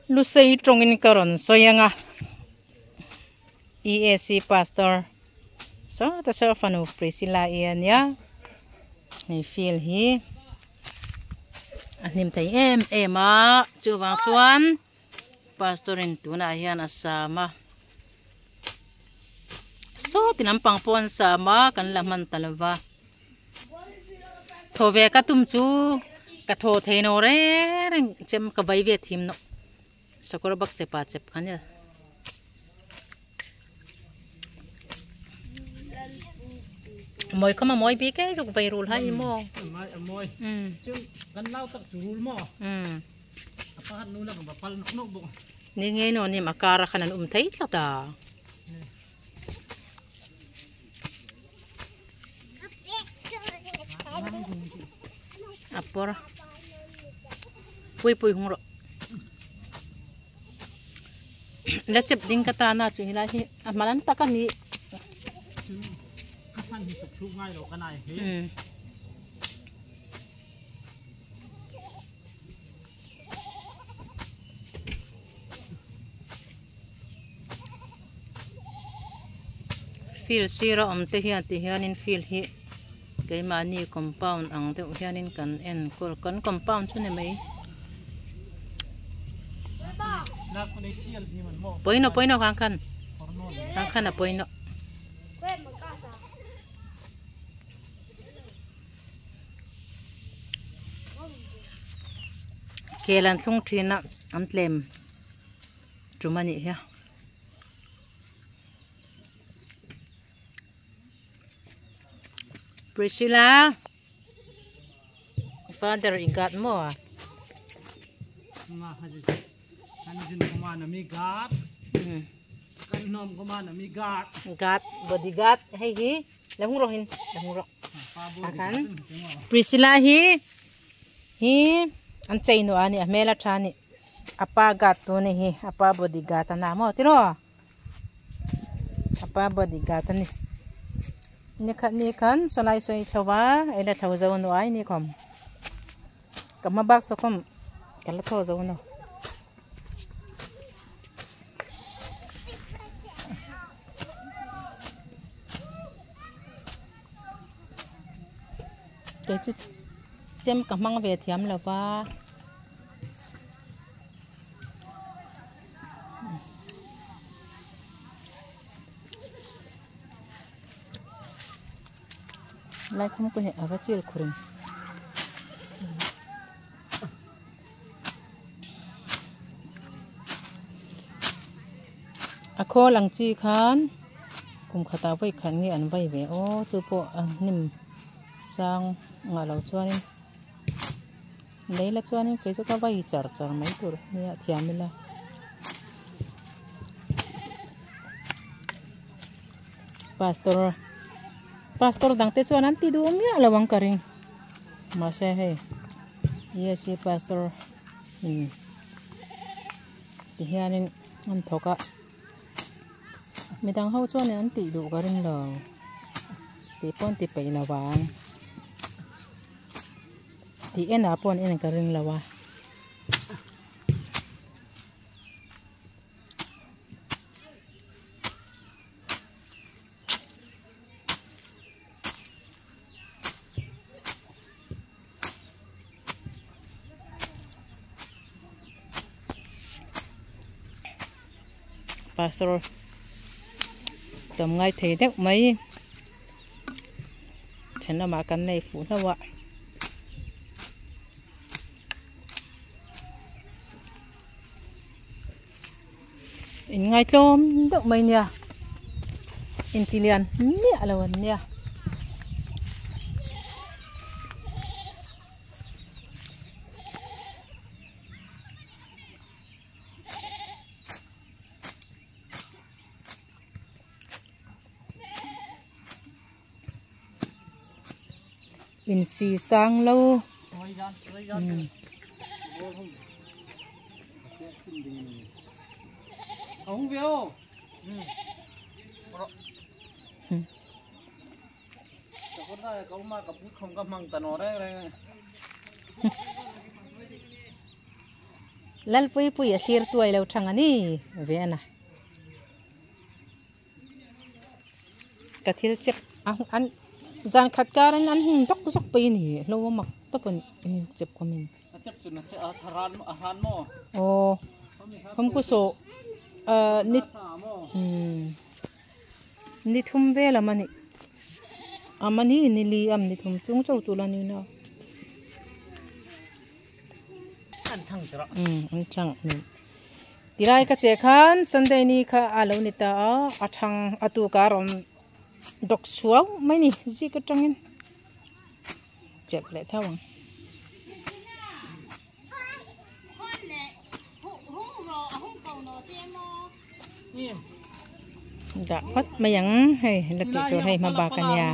Lusei tawngin ka rawn sawi ang a, EAC Pastor sawta saw fanu Priscilla i a nia, hei field hi a hnim thei em em a, chuvang chuan Pastor in tunah hian a sam a, sawti lampang pawh an sam a, kan la hman ta lova. Thaw ve ka tum chu ka thaw thei no reng reng chem ka vai ve thim no sakawr bak chepa chep kha nia. Mawi khawm a mawi bik e zuk vai rul hai hi maw. Mawi kan lau tak chu rul maw. A pakhat nu la kan va pal nawk nawk bawk. Ni ngei no ni ma kar a khan an um thei tlat a. A pawr pui pui hung rawh la chep ding ka ta na chu helai hi a hma lan tak a ni. Field sira awm te hian ti hianin field hi keimahni compound ang deuh hianin kan enkawl kan compound chu ni mai pawino pawino kang khan kang khan a pawino. Kel an thlung thin a an tlem tum a nih hi a. Priscilla father i gat maw a. Gat bodyguard hei hi. La hung rawh hin la hung rawh tah khan Priscilla hi hi an chei nuah a ni a hmel a tha a ni a pa guard tu a ni hi a pa body guard a na maw tiraw a pa body guard a ni nikhat ni khan sawlai sawi thlo va ei la thlo zo nuai ni khawm ka hma bak saw khawm ka la thaw zo no. Kei chu chem ka hmang ve thiam lo va. Lai khum ku hi a va chil khur in. A khawl ang chi khan kum khatah vawi khat nge an vai ve aw chu pawh a hnim sang ngah lo chuanin lei la chuanin kei chu ka vai char char mai tur nia thiam ila. Pastor pastor dang te chuan an ti duh miah lo ang ka ring mahse hei yes hi pastor in ti hianin an thawk a midang ho chuanin an tih duh ka ring lo tih pawh an ti peih lo vang tih enah pawh an en ka ring lo a. Pastor tlawm ngai thei deuh mai thenawmah kan nei fuh hlauh a. In ngaitlawm deuh mai nia inti lian miah lo an nia. Insi sang lo. Lalpui pui a thlir tuai lo thang a ni ve a na. Ka thil chep an zan khat karin an hung dawk zawk pawh i ni hlo a mak tawp a ni chep khawm in. A chep chu na che a tharan a han maw? Aw khawm ku saw ni ni thum vel am a ni am a ni ni li am ni thum chung chauh chu la ni na. An thang chu rawh. An thang Tilai ka che khan Sunday ni kha a lo ni ta a, a thang a tuk a rawn dawk suau mai ni zik atangin chep leh tho ang. Dah phawt mai ang hei la tih tur hei hma bak a nia.